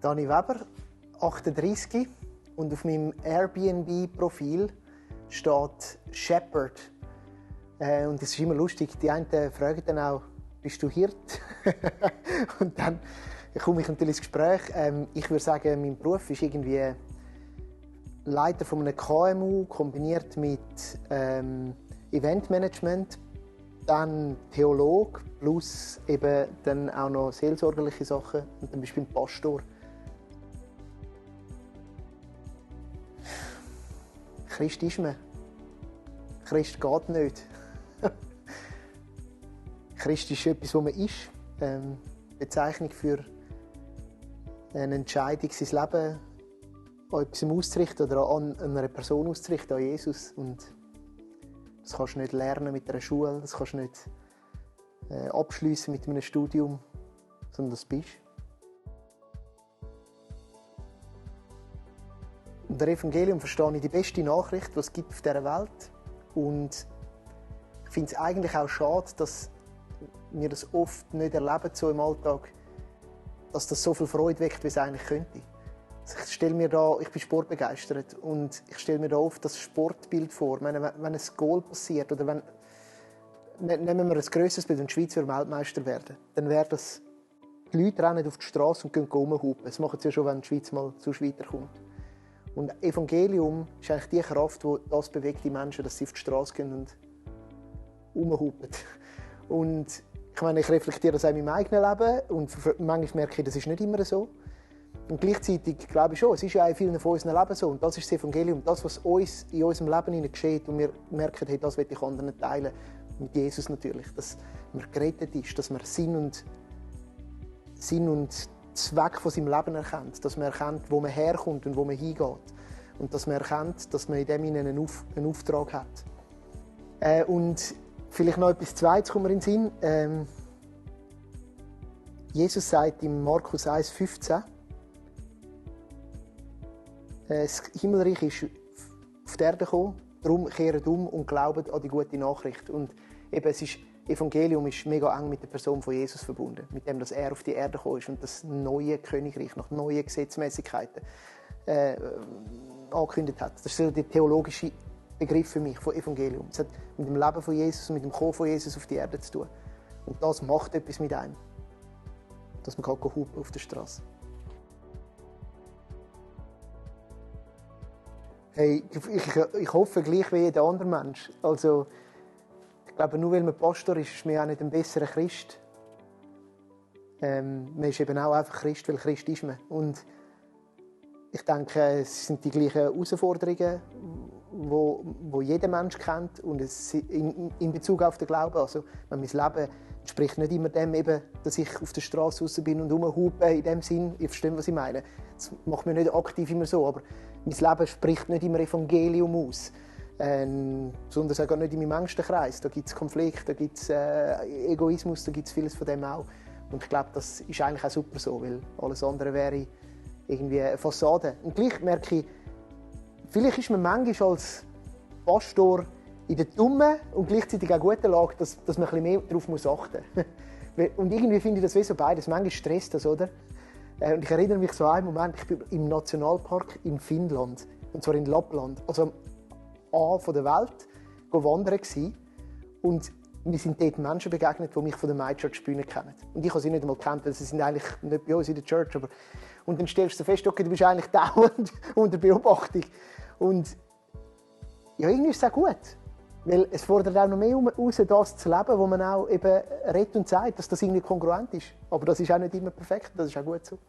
Dani Weber, 38, und auf meinem Airbnb-Profil steht Shepherd. Und es ist immer lustig, die einen fragen dann auch, bist du Hirt? Und dann komme ich natürlich ins Gespräch. Ich würde sagen, mein Beruf ist irgendwie Leiter von einem KMU, kombiniert mit Eventmanagement, dann Theolog, plus eben dann auch noch seelsorgerliche Sachen und dann bist du beim Pastor. Christ ist man. Christ geht nicht. Christ ist etwas, was man ist. Bezeichnung für eine Entscheidung, sein Leben an etwas auszurichten oder an einer Person auszurichten, an Jesus. Und das kannst du nicht lernen mit einer Schule, das kannst du nicht abschliessen mit einem Studium, sondern das bist du. Unter Evangelium verstehe ich die beste Nachricht, die es gibt auf dieser Welt. Und ich finde es eigentlich auch schade, dass wir das oft nicht erleben, so im Alltag, dass das so viel Freude weckt, wie es eigentlich könnte. Ich bin sportbegeistert und ich stelle mir da oft das Sportbild vor. Wenn ein Goal passiert oder nehmen wir ein grösseres Bild, wenn die Schweiz Weltmeister werden, dann wäre das, die Leute rennen auf die Straße und gehen rumhupen. Das machen sie ja schon, wenn die Schweiz mal zu weiterkommt. Und Evangelium ist eigentlich die Kraft, die das bewegt, die Menschen, dass sie auf die Straße gehen und rumhupen. Und ich meine, ich reflektiere das auch in meinem eigenen Leben und manchmal merke ich, das ist nicht immer so. Und gleichzeitig glaube ich schon, es ist ja auch in vielen von unseren Leben so. Und das ist das Evangelium, das, was uns in unserem Leben geschieht. Und wir merken, hey, das will ich anderen teilen. Mit Jesus natürlich. Dass man gerettet ist, dass man Sinn und Zweck von seinem Leben erkennt. Dass man erkennt, wo man herkommt und wo man hingeht. Und dass man erkennt, dass man in dem einen Auftrag hat. Und vielleicht noch etwas Zweites kommt mir in den Sinn. Jesus sagt in Markus 1,15, das Himmelreich ist auf die Erde gekommen, darum kehrt um und glaubt an die gute Nachricht. Und eben, Evangelium ist mega eng mit der Person von Jesus verbunden, mit dem, dass er auf die Erde gekommen ist und das neue Königreich nach neuen Gesetzmäßigkeiten angekündigt hat. Das ist so der theologische Begriff für mich von Evangelium. Es hat mit dem Leben von Jesus und mit dem Kommen von Jesus auf die Erde zu tun. Und das macht etwas mit einem, dass man hupen auf der Straße. Hey, ich hoffe gleich wie jeder andere Mensch. Also, ich glaube, nur weil man Pastor ist, ist man auch nicht ein besserer Christ. Man ist eben auch einfach Christ, weil Christ ist man. Und ich denke, es sind die gleichen Herausforderungen, die jeder Mensch kennt. Und es in Bezug auf den Glauben. Also, mein Leben entspricht nicht immer dem, eben, dass ich auf der Straße raus bin und rumhupe in dem Sinn. Ihr versteht, was ich meine. Das macht mir nicht aktiv immer so. Aber mein Leben spricht nicht immer Evangelium aus. Besonders auch nicht in meinem engsten Kreis. Da gibt es Konflikte, da gibt es Egoismus, da gibt es vieles von dem auch. Und ich glaube, das ist eigentlich auch super so, weil alles andere wäre irgendwie eine Fassade. Und gleich merke ich, vielleicht ist man manchmal als Pastor in der dummen und gleichzeitig auch guten Lage, dass man ein bisschen mehr darauf achten muss. Und irgendwie finde ich das wie so beides. Manchmal stresst das, oder? Und ich erinnere mich so an einen Moment, ich war im Nationalpark in Finnland, und zwar in Lappland, also am A von der Welt, wandern gsi. Und mir sind dort Menschen begegnet, die mich von der My Church Bühne kennen. Und ich habe sie nicht einmal gekannt, weil sie sind eigentlich nicht bei uns in der Church. Aber und dann stellst du fest, okay, du bist eigentlich dauernd unter Beobachtung. Und ja, irgendwie ist es auch gut. Weil es fordert auch noch mehr heraus, das zu leben, wo man auch eben redet und sagt, dass das irgendwie kongruent ist. Aber das ist auch nicht immer perfekt, das ist auch gut so.